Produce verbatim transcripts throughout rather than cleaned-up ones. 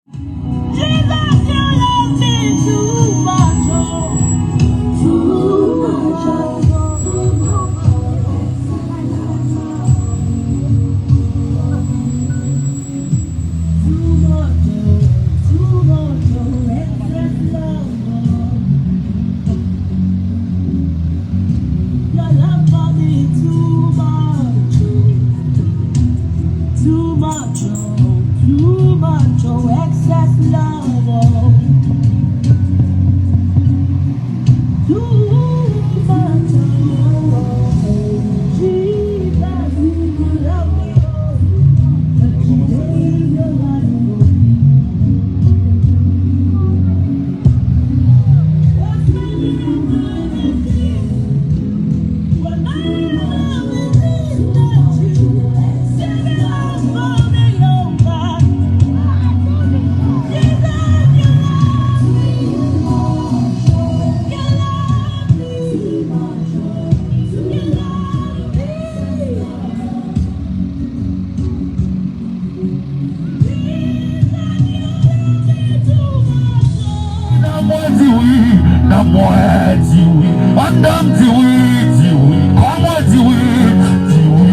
Jesus, you love me too much, oh. Too much, oh. Too much, oh. Too much, oh. Excess love, oh. Your love for me too much, oh. Too much, oh, too much, oh, excess love, oh. Too much, oh, Jesus, you love me, oh, that you gave your life, oh. Nan mwen di wi, nan mwen di wi, anndan m di wi, di wi, kò mwen di wi, di wi,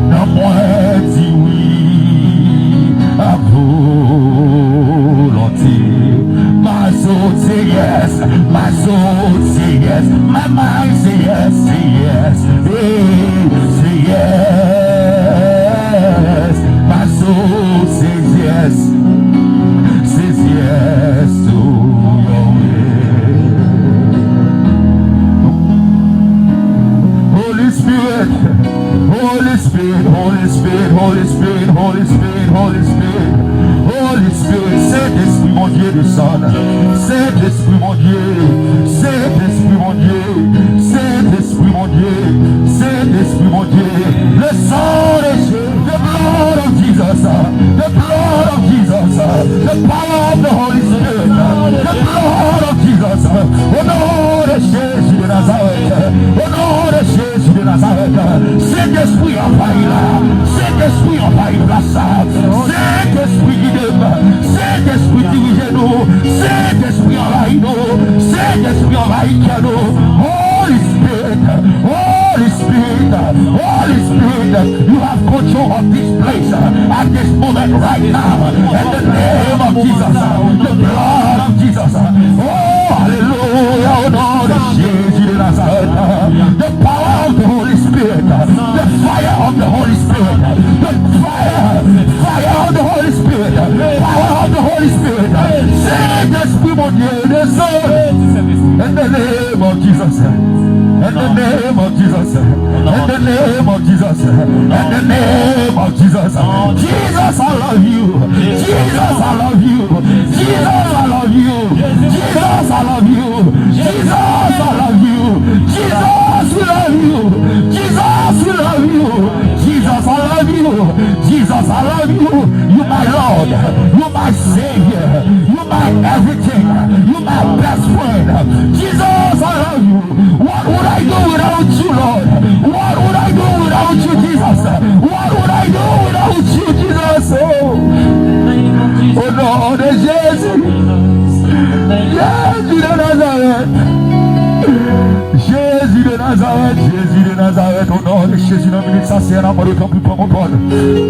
nan mwen di wi, a volonte. My soul say yes, my soul say yes, my mind say yes, say yes, hey, say yes. My soul says yes, says yes to your will. Holy Spirit, Holy Spirit, Holy Spirit, Holy Spirit, Holy Spirit, Holy Spirit, Holy Spirit, Sentespri Bondye desann. Sentespri Bondye, Sentespri Bondye, Sentespri Bondye, Sentespri Bondye. Le sang de Jésus, the blood of Jesus, the blood of Jesus, the power of the Holy Spirit, the blood of Jesus. Au nom de Jésus de Nazareth, au nom de Jésus de Nazareth, Sentespri anvayi la, Sentespri anvayi plas sa, Sentespri gide m, Sentespri dirije nou, Sentespri anvayi nou, Sentespri anvayi kè nou. Holy Spirit, Holy Spirit, Holy Spirit, you have control of this place at this moment right now. In the name of Jesus, the blood of Jesus. Oh, hallelujah, au nom de Jésus de Nazareth. The power of the Holy Spirit, the fire of the Holy Spirit, the fire, fire of the Holy Spirit, power of the Holy Spirit. Sentespri Bondye desann. In the name of Jesus. In the name of Jesus. In the name of Jesus. In the name of Jesus. Jesus, I love you. Jesus, I love you. Jesus, I love you. Jesus, I love you. Jesus, I love you. Jesus, we love you. Jesus, we love you. Jesus, I love you. Jesus, I love you. You my Lord. You my Savior. You my everything. You my best friend. Jesus, I love you. What would I do without you, Lord? What would I do without you, Jesus? What would I do without you, Jesus? Oh, au nom de Jésus. Jésus de Nazareth. Jésus de Nazareth, Jésus de Nazareth, au nom de Jésus, nan minit sa, Seyè, n ap mande w tanpri pran kontwòl.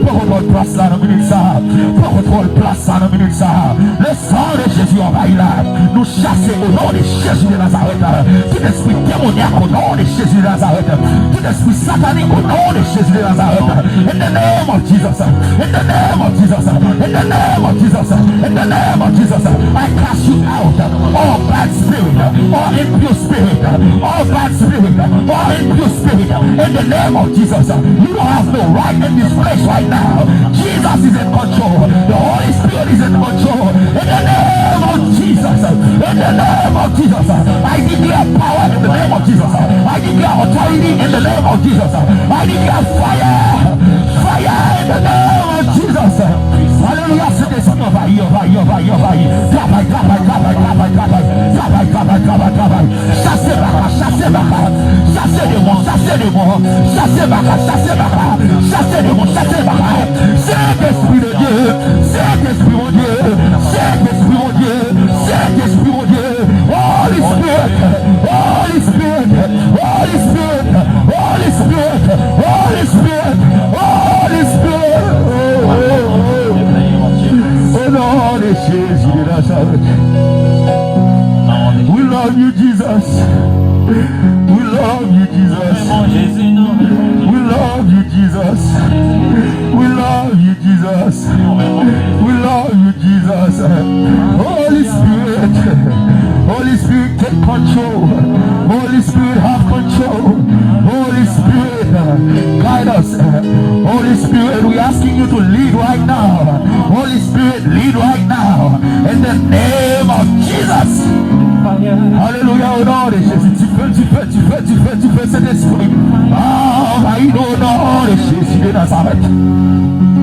Pran kontwòl plas la nan minit sa. Pran kontwòl plas sa nan minit sa. Le sang de Jésus anvayi la. Nou chase au nom de Jésus de Nazareth. Tout esprit démoniaque au nom de Jésus de Nazareth. Tout esprit satanique au nom de Jésus de Nazareth. In the name of Jesus. In the name of Jesus. In the name of Jesus. In the name of Jesus. I cast you out. All bad spirit, all impure spirit, all bad spirit, all impure spirit. In the name of Jesus. You don't have no right in this place right now. Jesus is in control. The Holy Spirit is in control. In the name of Jesus. In the name of Jesus. I declare power in the name of Jesus. I declare authority in the name of Jesus. I declare fire. Fire in the name of Jesus. Alelouya, Sentespri, anvayi, anvayi, anvayi, anvayi. Travay, travay, travay, travay, travay. Travay, travay, travay, travay. Chase baka, chase baka. Chase demon, chase demon. Chase baka, chase baka. Chase demon, chase baka. Sentespri de Dye. We love you, Jesus. We love you, Jesus. We love you, Jesus. We love you, Jesus. We love you, Jesus. Holy Spirit, Holy Spirit, take control. Holy Spirit, have control. Holy Spirit, guide us. Holy Spirit, we asking you to lead right now. Holy Spirit, lead right now. In the name of Jesus. Alelouya, o non de Jezi, dife, dife, dife, dife, dife, Sentespri. Anvayi nou, o non de Jezi de Nazarèt.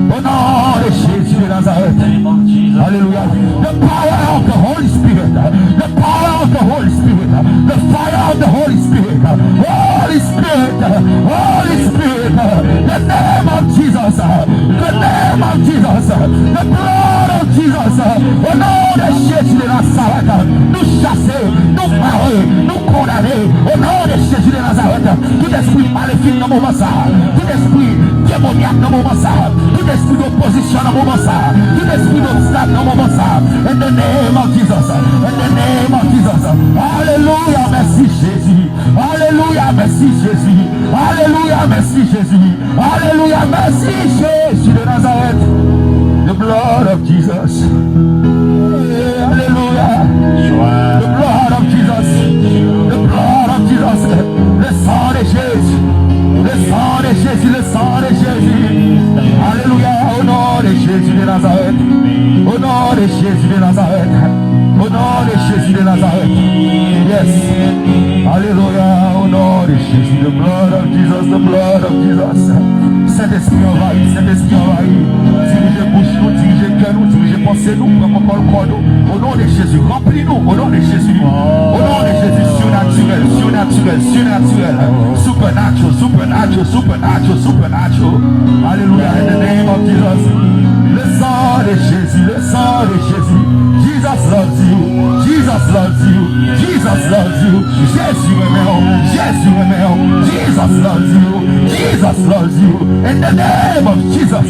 O non de Jezi de Nazarèt. Alelouya. The power of the Holy Spirit. The power of the Holy Spirit. The fire of the Holy Spirit. Holy Spirit. Holy Spirit. The name of Jesus. The name of Jesus. The blood of Jesus. O non de Jezi de Nazarèt. Nou chase, nou mare, nou kondane. O non de Jezi de Nazarèt. Tout espri malefik nan moman sa. Tout espri demonyak nan moman sa. Tout espri dopozisyon nan moman sa. Tout espri dobstak nan moman sa. In the name of Jesus. In the name of Jesus. Alelouya, mèsi Jezi. Alelouya, mèsi Jezi. Alelouya, mèsi Jezi. Alelouya, mèsi Jezi de Nazarèt. The blood of Jesus. Alelouya. The blood of Jesus. The blood of Jesus. Le sang de Jésus. Le sang de Jésus. Le sang de Jésus. Alelouya. Au nom de Jésus de Nazareth. Au nom de Jésus de Nazareth. Au nom de Jésus de Nazareth. Yes. Alelouya. Au nom de Jésus. The blood of Jesus. The blood of Jesus. Sentespri anvayi. Sentespri anvayi. Dirije bouch nou. Dirije kè nou. Dirije panse nou. Pran kontwòl kò nou. Au nom de Jésus. Ranpli nou. Au nom de Jésus. Au nom de Jésus. Surnaturel. Surnaturel. Surnaturel. Supernatural. Supernatural. Supernatural. Supernatural. Alelouya. In the name of Jesus. Le sang de Jésus. Le sang de Jésus. Jesus loves you. Jesus loves you. Jesus loves you. Jezi renmen w. Jezi renmen w. Jesus loves you. Jesus loves you. In the name of Jesus.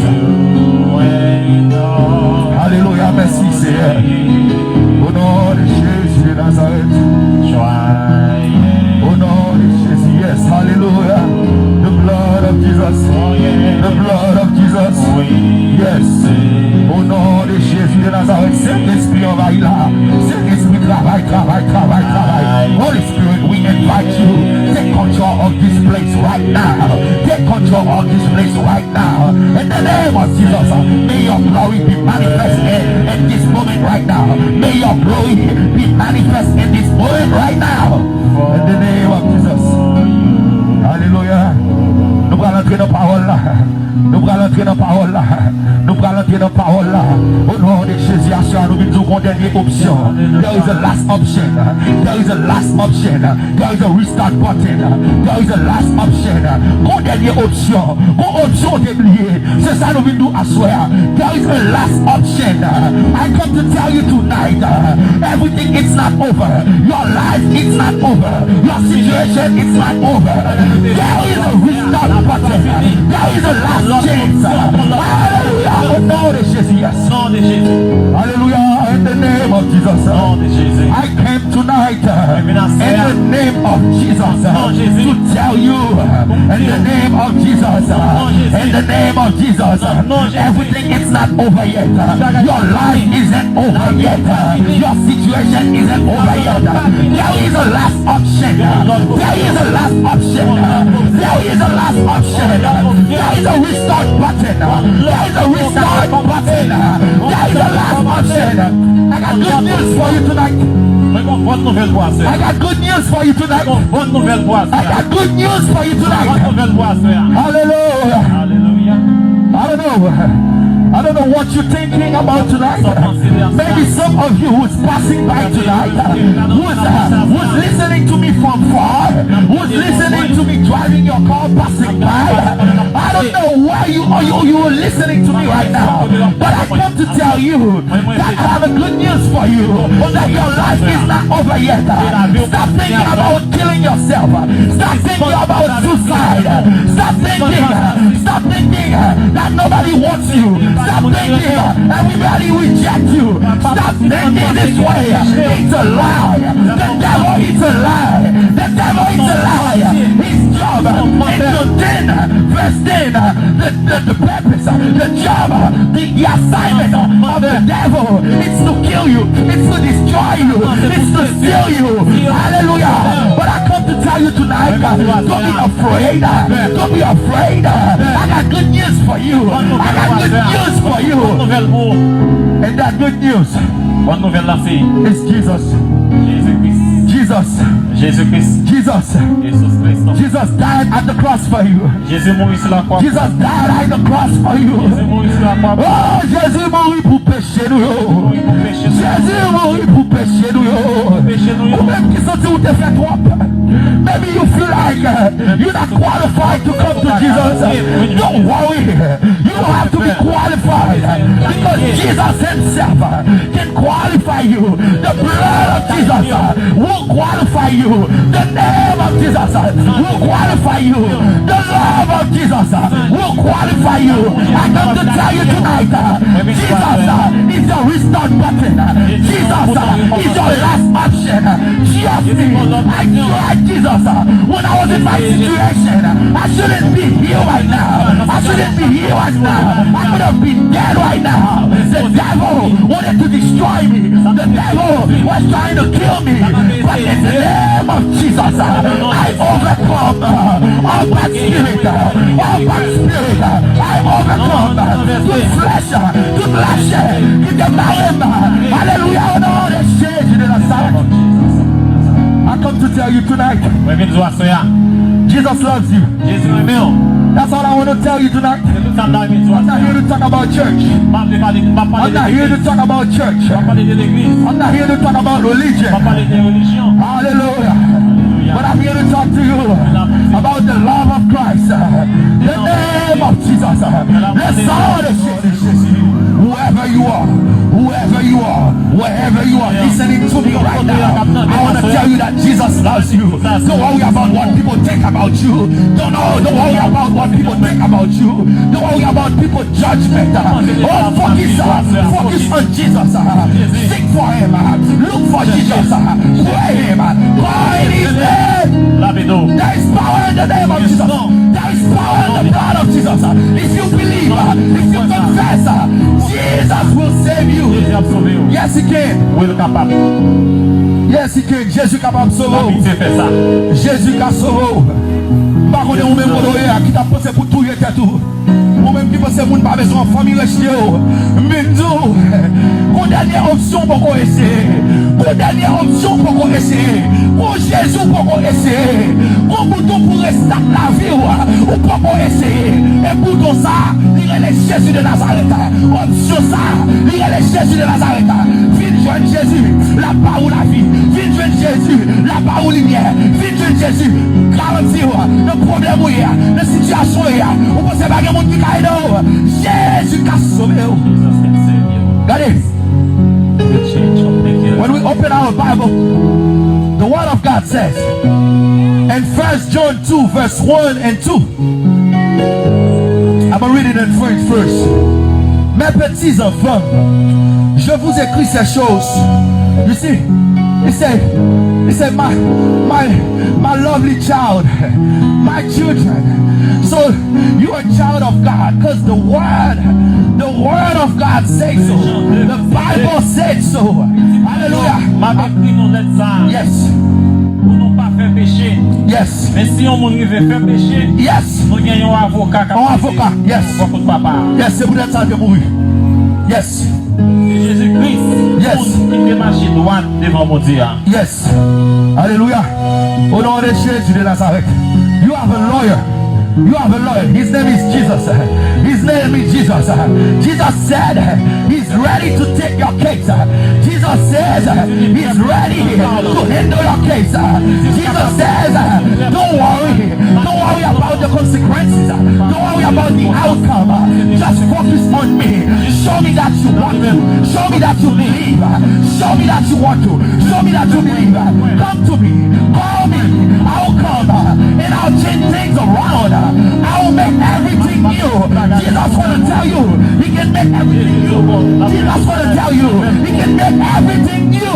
Alelouya. Mèsi, Seyè. Au nom de Jésus de Nazareth. Au nom de Jésus. Yes. Alelouya. The blood of Jesus. The blood of Jesus. Yes. Au nom de Jésus de Nazareth. Sentespri anvayi la. Sentespri travay, travay, travay, travay. Holy Spirit, we invite you. Take control of this place right now. Take control of this place right now. In the name of Jesus, may your glory be manifested in this moment right now. May your glory be manifest in this moment right now. In the name of Jesus. Alelouya. Nou pral antre nan pawòl la. Nou pral antre nan pawòl la. Nou pral antre nan pawòl la. O non de Jezi, aswè a nou vin di w gon dènye opsyon. There is a last option. There is a last option. There is a restart button. There is a last option. Gon dènye opsyon. Gon opsyon w te bliye. Se sa nou vin di w aswè a. There is a last option. I come to tell you tonight, everything is not over. Your life is not over. Your situation is not over. There is a restart button. There is a last chance. Alelouya. O non de Jezi. Yes. Alelouya. In the name of Jesus. I came tonight, uh, in the name of Jesus, uh, to tell you, uh, in the name of Jesus, uh, in the name of Jesus, uh, everything is not over yet. Uh, your life isn't over yet. Uh, your situation isn't over yet. Uh, there is a last option. Uh, there is a last option. Uh, there is a last option. Uh, there is a restart button. Uh, there is a restart button. Uh, there is a last option. I got good news for you tonight. Mwen gon bòn nouvèl pou aswè. I got good news for you tonight. Gon bòn nouvèl pou aswè. I got good news for you tonight. Bòn nouvèl pou aswè. Hallelujah. Alelouya. I don't know. I don't know what you're thinking about tonight. Maybe some of you who's passing by tonight, who's, uh, who's listening to me from far, who's listening to me driving your car, passing by. I don't know where you are, you, you are listening to me right now, but I come to tell you that I have a good news for you that your life is not over yet. Stop thinking about killing yourself. Stop thinking about suicide. Stop thinking, stop thinking that nobody wants you. Stop thinking everybody rejects you. Stop thinking this way. It's a lie. The devil is a lie. The devil is a lie. His job is to ten, verse ten, the, the, the purpose, the job, the, the assignment of the devil is to kill you, it's to destroy you, it's to steal you. Hallelujah. But I come to tell you tonight, don't be afraid. Don't be afraid. I got good news for you. I got good news for you. And that good news Bòn nouvèl la se is Jesus. Jezi Kris. Jesus. Jezi Kris. Jesus. Jezi Kris. Jesus died at the cross for you. Jezi mouri sou lakwa. Jesus died at the cross for you. Jezi mouri sou lakwa. Oh, Jezi mouri pou peche nou yo. Mouri pou peche nou. Jezi mouri pou peche nou yo. Pou peche nou yo. Ou menm ki santi ou te fè twòp. Maybe you feel like uh, you're not qualified to come to Jesus. Don't worry. You don't have to be qualified because Jesus himself uh, can qualify you. The blood of Jesus uh, will qualify you. The name of Jesus uh, will qualify you. The love of Jesus uh, will qualify you. I come to tell you tonight, uh, Jesus uh, is your restart button. Uh, Jesus uh, is your last option. Uh, trust me, I tried Jesus uh, when I was in my situation. Uh, I shouldn't be here right now. I shouldn't be here right now. I could have been dead right now. The devil wanted to destroy me. The devil was trying to kill me. But in the name of Jesus, uh, I overcome uh, all bad spirit, uh, all bad spirit. Uh, I overcome uh, tout flèch, uh, tout lachè ki te mare m. Alelouya, au nom de Jésus de Nazareth. I come to tell you tonight, Mwen vin di w aswè a. Jesus loves you. Jezi renmen w. That's all I want to tell you tonight. Se tout sa m ta renmen di w aswè a. I'm not here to talk about church. M pa vle pale, m pa pale de legliz. I'm not here to talk about church. M pa pale de legliz. I'm not here to talk about religion. M pa pale de relijyon. Hallelujah. Alelouya. But I'm here to talk to you about the love of Christ. The name of Jesus. Le sang de Jésus. Whoever you are, whoever you are, wherever you are listening to me right now, I want to tell you that Jesus loves you. Don't worry about what people think about you. Don't, know, don't worry about what people think about you. Don't worry about people's judgment. Oh, focus, uh, focus on Jesus. Uh, seek for him. Uh, look for Jesus. Uh, pray him. Uh, call his name. There is power in the name of Jesus. There is power in the blood of Jesus. Uh, if you believe, uh, if you confess, uh, Jesus will save you. Jezi ap sove w. Yes, he can. Wi, l kapab. Yes, he can. Jezi kapab sove w. Lapitye fè sa. Jezi ka sove w. M pa konnen ou menm kote w ye a ki t ap panse pou touye tèt ou. Ou menm ki panse moun pa bezwen w, fanmi rejte w. M vin di w, gon dènye opsyon w poko eseye. Gon dènye opsyon w poko eseye. Gon Jezi w poko eseye. Gon bouton pou restart lavi w, ou poko eseye. E bouton sa, li rele Jezi de Nazarèt. Opsyon sa, li rele Jezi de Nazarèt. Vin jwenn Jezi, l ap ba ou lavi. Vin jwenn Jezi, l ap ba ou limyè. Vin jwenn Jezi, garanti w, nan pwoblèm ou ye a, nan sitiyasyon ou ye a, ou panse pa gen moun ki ka ede w, Jezi ka sove w. Jesus can save you. Gade. The change of the killer. When we open our Bible, the Word of God says in First John two, verse one and two, I'm gonna read it in French first. Mes petits enfants, je vous écris ces choses. You see, he said, he said, my, my, my lovely child, my children. So you are a child of God, because the word, the word of God says so. The Bible said so. Hallelujah. M ap ekri nou lèt sa a. Yes. Pou nou pa fè peche. Yes. Men si yon moun rive fè peche, yes, nou gen yon avoka k ap yon avoka, yes, bò kot Papa a. Yes, se poutèt sa l te mouri. Yes. Se Jezi Kris, yes, moun ki te mache dwat devan Bondye a. Yes. Alelouya. Au nom de Jésus de Nazareth. You have a lawyer. You have a Lord. His name is Jesus. His name is Jesus. Jesus said he's ready to take your case. Jesus says he's ready to handle your case. Jesus says, don't worry. Don't worry about the consequences. Don't worry about the outcome. Just focus on me. Show me that you want to. Show me that you believe. Show me that you want to. Show me that you believe. Come to me. Call me. I'll come, uh, and I'll change things around. Uh, I will make everything new. Jesus wanna tell you, he can make everything new. Jesus wanna tell you, he can make everything new.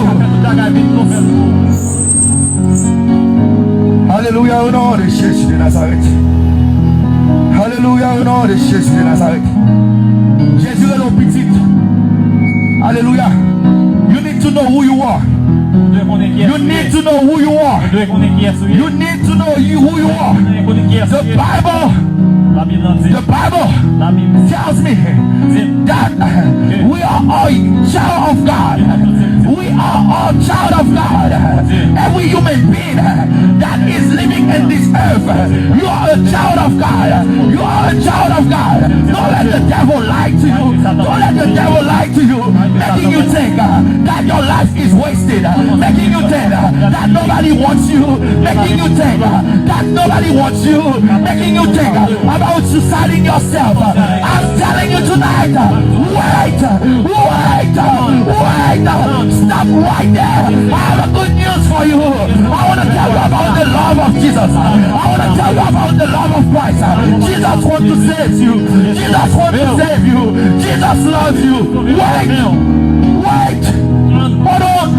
Alelouya, o non de Jezi de Nazarèt. Alelouya, o non de Jezi de Nazarèt. Jezi rele w pitit. Alelouya. You need to know who you are. Ou dwe konnen kiyès You ou ye. need to know who you are. Ou dwe konnen kiyès ou ye. You need to know you, who you are. Ou dwe konnen kiyès ou ye. The Bible, Labib lan di, the Bible Labib tells me di that we are all child of God. We are all child of God. Every human being that is living in this earth, you are a child of God. You are a child of God. Don't let the devil lie to you. Don't let the devil lie to you, making you think, uh, that your life is wasted, uh, making you think, uh, that nobody wants you, making you think, uh, that nobody wants you, making you think, uh, about suiciding yourself. Uh, I'm telling you tonight, uh, wait, uh, wait, uh, wait, uh, stop right there. I have a good news for you. I want to tell you about the love of Jesus. I want to tell you about the love of Christ. Jesus wants to save you. Jesus wants to save you. Jesus loves you. Wait. Wait. Hold on.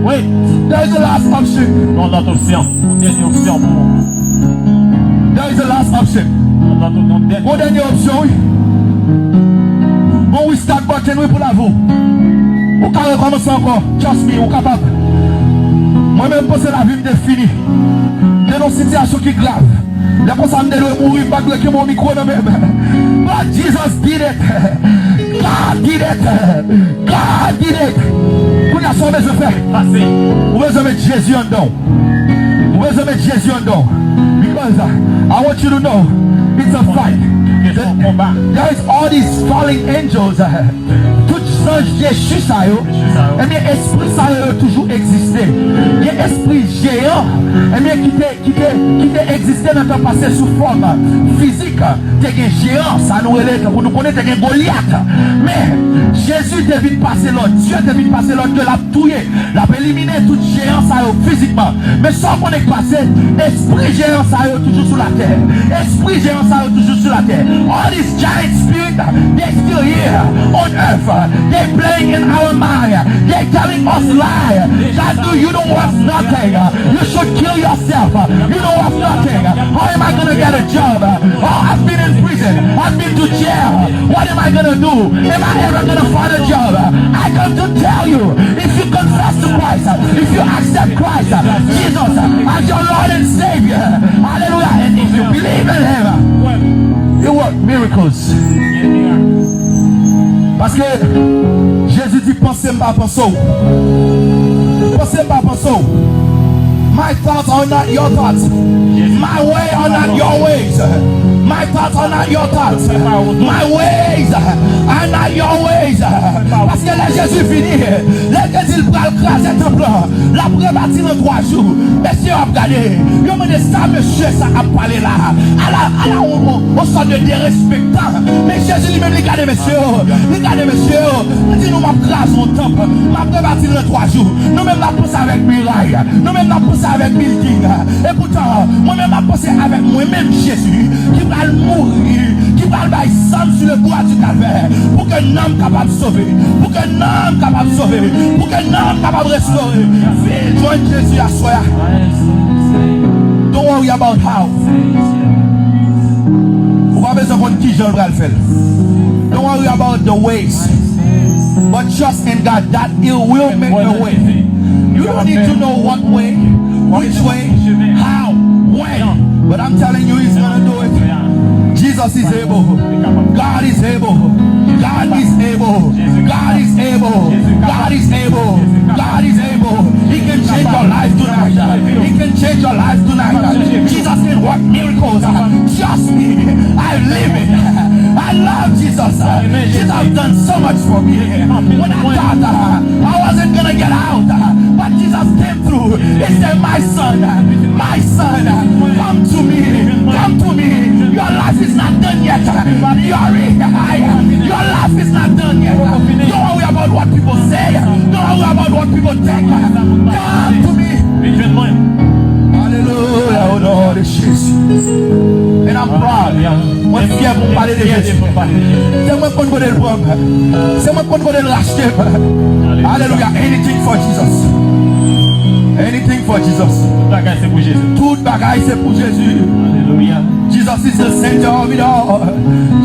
Wait. There is a last option. Yon lòt opsyon. Yon dènye opsyon pou ou. There is a last option. Yon lòt, yon dènye. Yon dènye opsyon, wi. Yon restart button, wi, pou lavi w. Ou ka rekòmanse ankò. Trust me, ou kapab. Mwen menm, m panse lavi m te fini. M te nan yon sitiyasyon ki grav. Lè konsa, m te dwe mouri, m pa t dwe kenbe yon mikwo nan men m. But Jesus did it. God did it. God did it. Kounye a, sa w bezwen fè? Pase. Ou bezwen met Jezi anndan w. Ou bezwen met Jezi anndan w. Because, uh, I want you to know, it's a fight. Se yon konba. There is all these fallen angels, uh, tout zanj dechi sa yo, ebyen, espri sa yo, yo toujou egziste. Gen espri jeyan, ebyen, ki te, ki te, ki te egziste nan tan pase sou fòm fizik. Te gen jeyan, sa nou rele, tankou nou konnen, te gen Golyat. Men, Jezi te vin pase lòd, Dye te vin pase lòd ke l ap touye. L ap elimine tout jeyan sa yo fizikman. Men sa w konnen k pase, espri jeyan sa yo toujou sou latè. Espri jeyan sa yo toujou sou latè. All these giant spirit, they still here on earth. They playing in our mind. They telling us lie. That do you don't want nothing. You should kill yourself. You don't want nothing. How am I gonna get a job? Oh, I've been in prison. I've been to jail. What am I gonna do? Am I ever gonna find a job? I come to tell you, if you confess to Christ, if you accept Christ, Jesus, as your Lord and Savior, hallelujah, and if you believe in Him, you work miracles. Paske Jezi di, panse m pa panse w. Panse m pa panse w. My thoughts are not your thoughts. My way are not your ways. My thoughts are not your thoughts. My ways are not your ways. Paske lè Jezi vini, lè l te di l pral kraze tanp lan, l ap rebati l an twa jou. Mesye yo ap gade, yo mande sa mesye sa ap pale la. Ala, ala yon, yon, yon sòt de derespektan. Men Jezi li menm li gade mesye yo, li gade mesye yo. Li di nou, m ap kraze yon tanp, m ap rebati l nan twa jou. Nou menm n ap panse avèk miray, nou menm n ap panse avèk bilding. Epoutan, mwen menm m ap panse avèk mwen menm Jezi ki pral mouri, ki pral bay san l sou le bwa di kalvè, pou ke nanm kapab sove, pou ke nanm kapab sove, pou ke nanm kapab restore. Vin jwenn Jezi aswè a. Don't worry about how. Ou pa bezwen konn kijan l pral fè l. Don't worry about the ways. But trust in God that He will make the way. You don't need to know what way, which way, how, when. But I'm telling you, He's gonna do it. Jesus is able. God is able. God is able. God is able. God is able. God is able. He can change your life tonight. He can change your life tonight. Jesus can work miracles. When I thought uh, I wasn't gonna get out, uh, but Jesus came through. He said, "My son, uh, my son, uh, come to me, come to me. Your life is not done yet. Uh, your, uh, your life is not done yet. Uh, don't worry about what people say. Don't worry about what people think. Uh, come to me." Vin jwenn mwen. Alelouya, o non de Jezi. And I'm proud. Mwen fyè pou m pale de Jezi. Se mwen k konn kote l pran m. Se mwen k konn kote l rachte m. Alelouya. Anything for Jesus. Anything for Jesus. Tout bagay se pou Jezi. Tout bagay se pou Jezi. Alelouya. Jesus is the center of it all.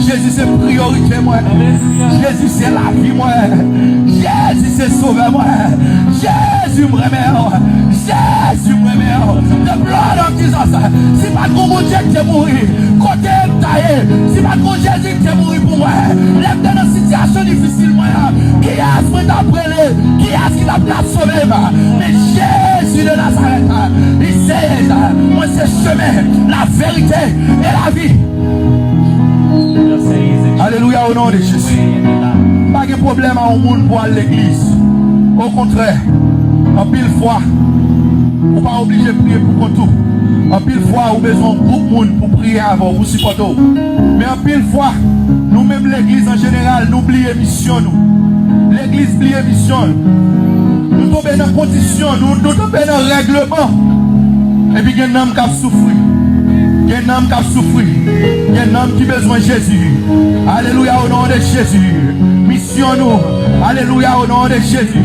Jezi se priyorite mwen. Jezi se lavi mwen. Jezi se sovè mwen. Jezi m renmen w. Jezi m renmen w. The blood of Jesus. Si pa t gon Bondye ki te mouri kote m ta ye, si pa t gon Jezi ki te mouri pou mwen lè m te nan sitiyasyon difisil mwen an, kiyès mwen t ap rele? Kiyès ki t ap ka sove m? Men Jezi de Nazarèt, he says, mwen se chemen, laverite e lavi. Alelouya, o non de Jezi. M pa gen pwoblèm a yon moun pou al legliz. Okontrè, anpil fwa, ou pa oblije priye pou kont ou. Anpil fwa, ou bezwen yon gwoup moun pou priye avè w, pou sipòte w. Men anpil fwa, nou menm legliz an jeneral, nou bliye misyon nou. Legliz bliye misyon l. Nou tonbe nan kondisyon, nou, nou tonbe nan règleman. Epi gen nanm k ap soufri. Gen nanm k ap soufri. Gen nanm ki bezwen Jezi. Alelouya, o non de Jezi. Misyon nou, alelouya, o non de Jezi,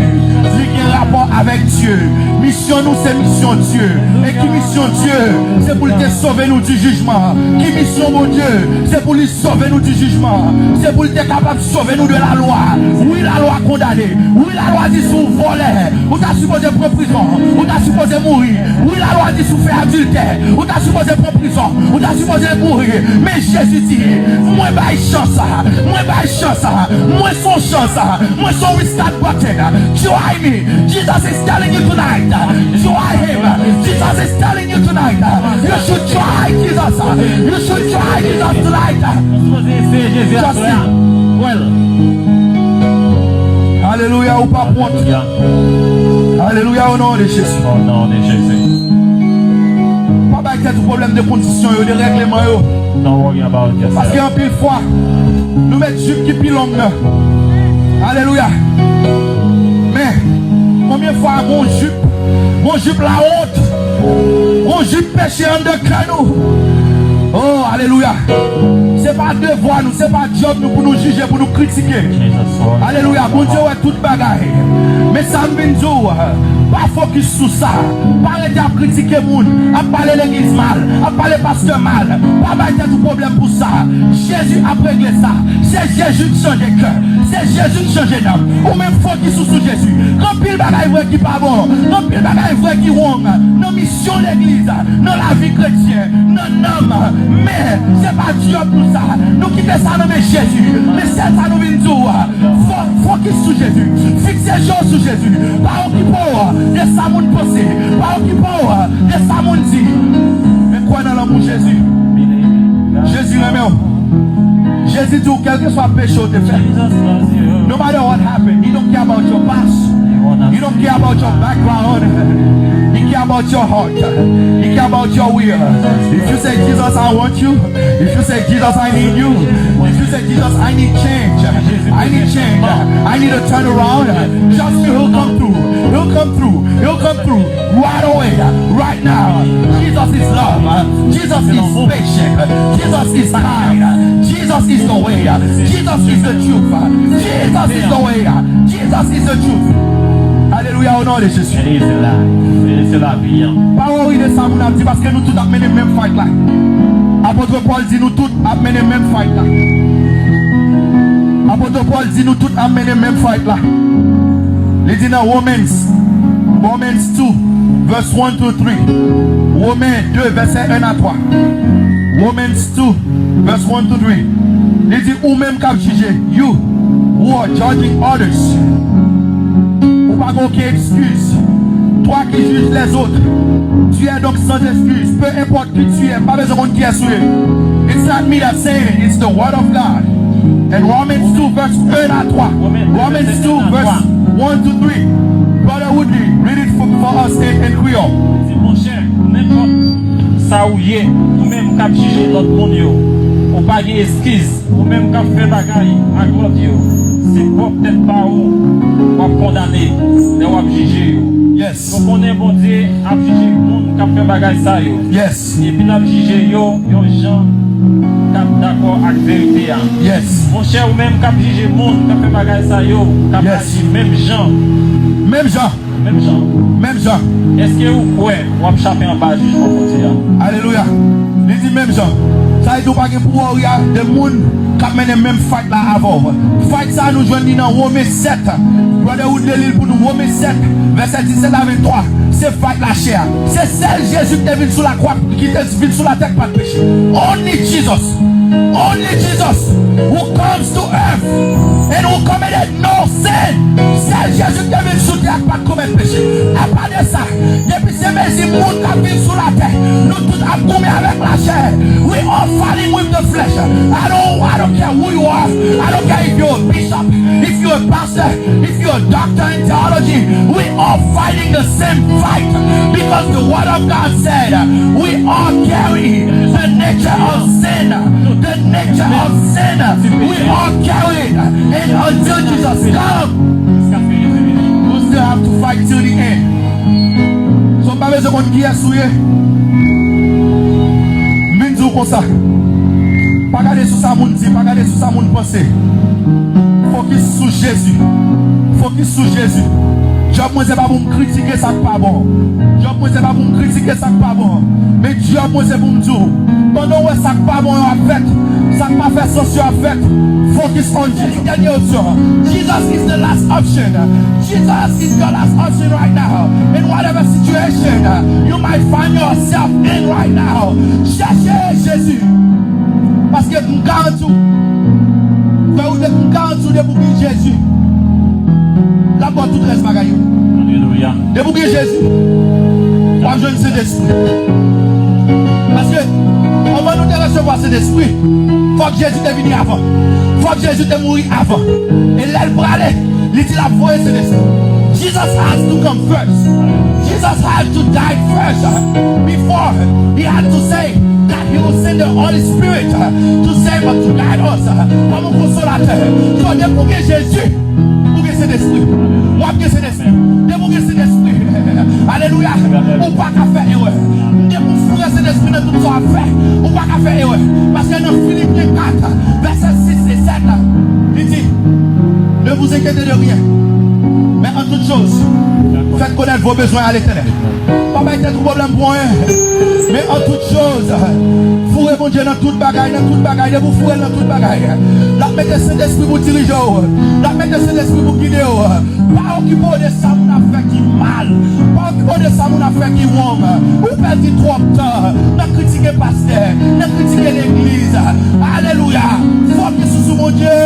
li gen rapò avèk Dye. Misyon nou se misyon Dye. E ki misyon Dye? Se pou l te sove nou di jijman. Ki misyon Bondye? Se pou li sove nou di jijman. Se pou l te kapab sove nou de lalwa. Wi, lalwa kondane. Wi, lalwa di si w vòlè, ou ta sipoze pran prizon. Ou ta sipoze mouri. Wi, lalwa di si w fè adiltè, ou ta sipoze pran prizon. Ou ta sipoze mouri. Men Jezi di, mwen bay chans. Mwen bay chans. Mwen se yon chans. Mwen se yon restart button. Try me. Jesus is telling you tonight. Try him. Jesus is telling you tonight. You should try Jesus. You should try Jesus tonight. Ou sipoze eseye Jezi aswè a. Kwè l. Alelouya, ou p ap wont. Alelouya. Alelouya, o non de Jezi. O non de Jezi. Pa bay tèt ou pwoblèm de kondisyon yo, de règleman yo. Don't worry about yourself. Paske anpil fwa, nou met jip ki pi long nan. Alelouya. Men, konbyen fwa gon jip, gon jip lawont, gon jip peche anndan kè nou? Oh, alelouya. Se pa devwa nou, se pa djòb nou pou nou jije, pou nou kritike. Jesus, Lord. Alelouya. Bondye wè tout bagay. Men sa m vin di w, pa fokis sou sa. Pa rete ap kritike moun, ap pale legliz mal, ap pale pastè mal. Pa bay tèt ou pwoblèm pou sa. Jezi ap regle sa. Se Jezi k chanje kè. Se Jezi k chanje nanm. Ou menm fokis ou sou Jezi. Gen anpil bagay vre ki pa bon. Gen anpil bagay vre ki wrong nan misyon legliz, nan lavi kretyen, nan nanm. Men, se pa djòb nou sa. Nou kite sa nan men Jezi. Men sèl sa nou vin di w, fo-, fokis sou Jezi. Fikse je w sou Jezi. Pa okipe w de sa moun panse. Pa okipe w de sa moun di. Men kwè nan lanmou Jezi. Jezi renmen w. Jezi di w kèlkeswa peche w te fè. No matter what happened, he don't care about your past. He don't care about your background. He care about your heart. He care about your will. If you say, "Jesus, I want you." If you say, "Jesus, I need you." If you say, "Jesus, I need change. I need change. I need a turnaround." Trust me, he'll come through. He'll come through. He'll come through. Right away, right now. Jesus is love. Jesus is patient. Jesus is kind. Jesus is the way. Jesus is the truth. Jesus is the way. Jesus is the truth. Alelouya, o non de Jezi. Jezi se la. Jezi se lavi an. Pa wori de sa moun ap di, paske nou tout ap mennen menm fight la. Apot Pòl di nou tout ap mennen menm fight la. Apot Pòl di nou tout ap mennen menm fight la. Li di nan Romans, Romans two, verse one to three. Women de, vèsè en a twa. Romans two, verse one to three. Li di, ou menm k ap jije, you who are judging others. Ou pa gen okenn excuse. Toi qui juges les autres, tu es donc sans excuse. Peu importe qui tu es, m pa bezwen konn kiyès ou ye. It's not me that saying it, it's the word of God. And Romans two verse un à trois. Romans two verse one to three. Brother Woodley, read it for, for us in, in Creole. Di, monchè, nenpòt sa ou ye, ou menm k ap jije lòt moun yo, ou pa gen eskiz. Ou menm k ap fè bagay ak lòt yo, se pwòp tèt pa ou w ap kondane lè w ap jije yo. Yes. Nou konnen Bondye ap jije moun k ap fè bagay sa yo. Yes. Epi l ap jije yo yon jan k ap dakò ak verite a. Yes. Monchè, ou menm k ap jije moun k ap fè bagay sa yo, k ap aji menm jan. Menm jan. Menm jan. Menm jan. Èske ou kwè w ap chape anba jijman Bondye a? Alelouya. Li di menm jan. Sa vle di ou pa gen pou w ri a de moun k ap mennen menm fight la avè w. Fight sa a nou jwenn li nan Women sèt. Brother Woodley li li pou nou Women sèt, vèsè disèt a venntwa. Se fight lachè a. Se sèl Jezi ki te vin sou lakwa, ki te vin sou latè k pa t peche. Only Jesus. Only Jesus who comes to earth and who committed no sin. Sèl Jezi ki te vin sou tè a k pa t komèt peche. Apa de sa, depi se mezi moun k ap viv sou latè, nou tout ap goumen avèk lachè. We all fighting with the flesh. I don't, I don't care who you are. I don't care if you're a bishop, if you're a pastor, if you're a doctor in theology, we all fighting the same fight because the word of God said we all carry the nature of sin. The nature of sin, we all carry it. And until Jesus come, we still have to fight till the end. So, m pa bezwen konn kiyès ou ye. M vin di w konsa. Pa gade sou sa moun di, pa gade sou sa moun panse. Fokis sou Jezi. Fokis sou Jezi. Djòb mwen se pa pou m kritike sa k pa bon. Djòb mwen se pa pou m kritike sa k pa bon. Men djòb mwen se pou m di w, pandan w wè sa k pa bon yo ap fèt, sa k pa fè sans yo ap fèt, focus on Jesus. Dènye opsyon. Jesus is the last option. Jesus is your last option right now. In whatever situation you might find yourself in right now, chèche Jezi. Paske m garanti w, frè Woodley, m garanti w depi w gen Jezi, l ap ba w tout rès bagay yo. Alelouya. Depi w gen Jezi, w ap jwenn Sentespri. Paske, anvan nou te resevwa Sentespri, fòk Jezi te vini avan. Fòk Jezi te mouri avan. E lè l prale, li di l ap voye Sentespri. Jesus has to come first. Jesus had to die first, uh, before he had to say that he will send the Holy Spirit, uh, to save us, to guide us, uh, kòm yon konsolatè. So, depi w gen Jezi, ou gen Sentespri. W ap gen Sentespri. Depi w gen Sentespri, alelouya, ou pa ka fè erè. Depi w foure Sentespri nan tout sa w ap fè, ou pa ka fè erè. Paske nan Filipyen kat, vèsè sis e sèt, li di, ne vous inquiétez de rien, mais en toute chose, faites connaître vos besoins à l'Éternel. Pa bay tèt ou pwoblèm pou anyen. Men an tout choz, foure Bondye nan tout bagay, nan tout bagay, depi w foure l nan tout bagay, l ap mete Sentespri pou dirije w, l ap mete Sentespri pou gide w. Pa okipe w de sa moun ap fè ki mal, pa okipe w de sa moun ap fè ki wrong. Ou pèdi twòp tan nan kritike pastè, nan kritike legliz. Alelouya! Fokis ou sou Bondye.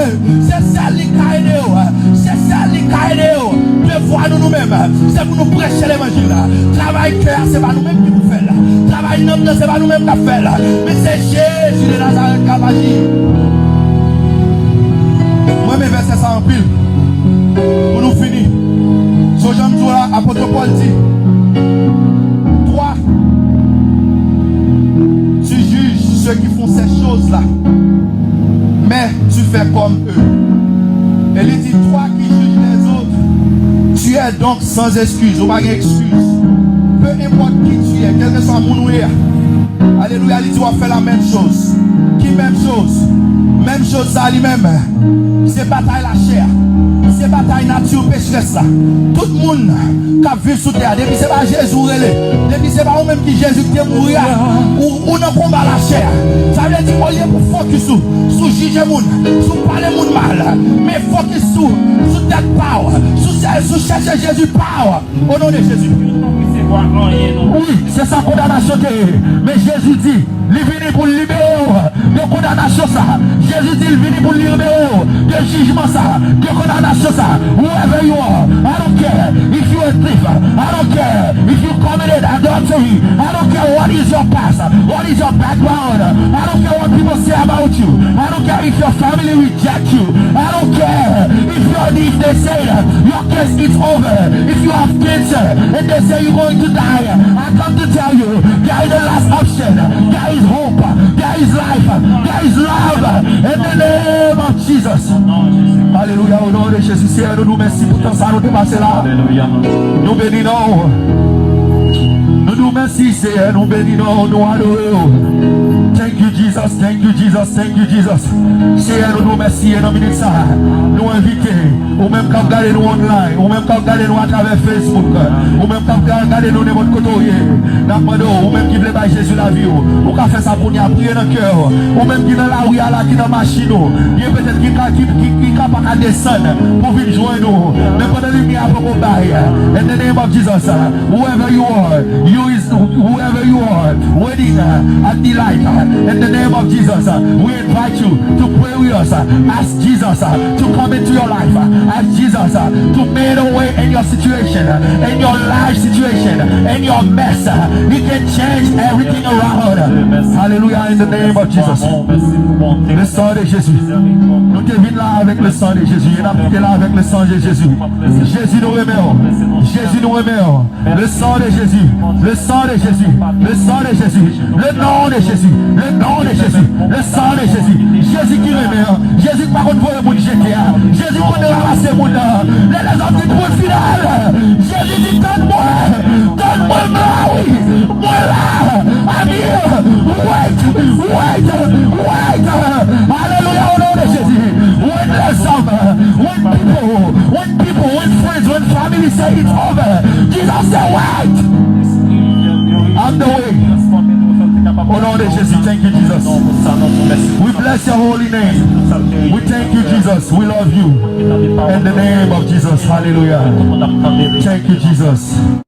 Se sèl li ka ede w. Se sèl li ka ede w. Devwa nou, nou menm, se pou nou preche levanjil. Travay kè a, se pa nou menm ki pou fè l. Travay nanm nan, se pa nou menm k ap fè l. Men se Jezi de Nazarèt k ap aji. Mwen renmen vèsè sa anpil. Pou nou fini, so jan m di w la, apot Pòl di, toi, tu juges ceux qui font ces choses-là, mais tu fais comme eux. E li di, toi qui juges les autres, tu es donc sans excuse, ou pa gen excuse. Peu importe qui tu es, kèlkeswa moun ou ye a. Alelouya, li di w ap fè la menm choz. Ki menm choz? Menm choz sa li menm. Se batay lachè a. Se batay nati pecherès la. Tout moun k ap viv sou tè a, depi se pa Jezi w rele, depi se pa ou menm ki Jezi ki te mouri a, ou, ou nan konba lachè a. Sa vle di, olye pou fokis ou sou jije moun, sou pale moun mal, men fokis ou sou tèt pa w, sou, sou chèche Jezi pa w. O non de Jezi. Yo pa resevwa anyen non. Wi, se sa kondanasyon te ye. Men Jezi di, li vini pou l libere w de kondanasyon sa. Jezi di l vini pou l libere w de jijman sa, de kondanasyon sa. Whoever you are, I don't care if you a thief, I don't care if you Committed adultery. I don't care what is your past, what is your background. I don't care what people say about you. I don't care if your family reject you. I don't care if your, if they say your case is over. If you have cancer and they say you're going to die, I come to tell you, there is a last option. There is hope. There is life. There is love. In the name of Jesus. Alelouya, o non de Jezi, Seyè, nou di w mèsi pou tan sa nou te pase la. Alelouya. Nou beni non w. Nou di w mèsi, Seyè, nou beni non w, nou adore w. Thank you, Jesus, thank you, Jesus, thank you, Jesus. Seyè, nou di w mèsi, e nan minit sa, nou envite ou menm k ap gade nou online, ou menm k ap gade nou atravè Facebook, ou menm k ap ga-, gade nou nenpòt kote w ye, n ap mande w, ou menm ki vle bay Jezi lavi w, ou ka fè sa kounye a, priye nan kè w. Ou menm ki nan lari a la, ki nan machin ou, gen petèt ki ka, ki, ki, ki ka pa ka desann pou vin jwenn ou. Men pandan limyè a poko bay, in the name of Jesus, whoever you are, you is, whoever you are, waiting at the light, in the name of Jesus, we invite you to pray with us. Ask Jesus to come into your life. Ask Jesus to make a way in your situation, in your life situation, in your mess. He can change everything around. Hallelujah, in the name of Jesus. Le sang de Jésus. Nou te vin la avèk le sang de Jésus. E n ap kite la avèk le sang de Jésus. Jezi, nou renmen w. Jezi, nou renmen w. Le sang de Jésus, le sang de Jésus, le sang de Jésus, le nom de Jésus, le nom de Jésus, le sang de Jésus. Jezi ki renmen an, Jezi ki pa konn voye moun jete a, Jezi ki konn ranmase moun nan. Lè lèzòm di pou l fidèl, Jezi di, tann mwen, tann mwen, m la wi, mwen la. I'm here. Wait, wait, wait. Alelouya, o non de Jezi. When lèzòm, when people, when people, when friends, when family say it's over, Jesus say, wait! I'm the way. O non de Jezi, thank you, Jesus. We bless your holy name. We thank you, Jesus. We love you. In the name of Jesus. Hallelujah. Thank you, Jesus.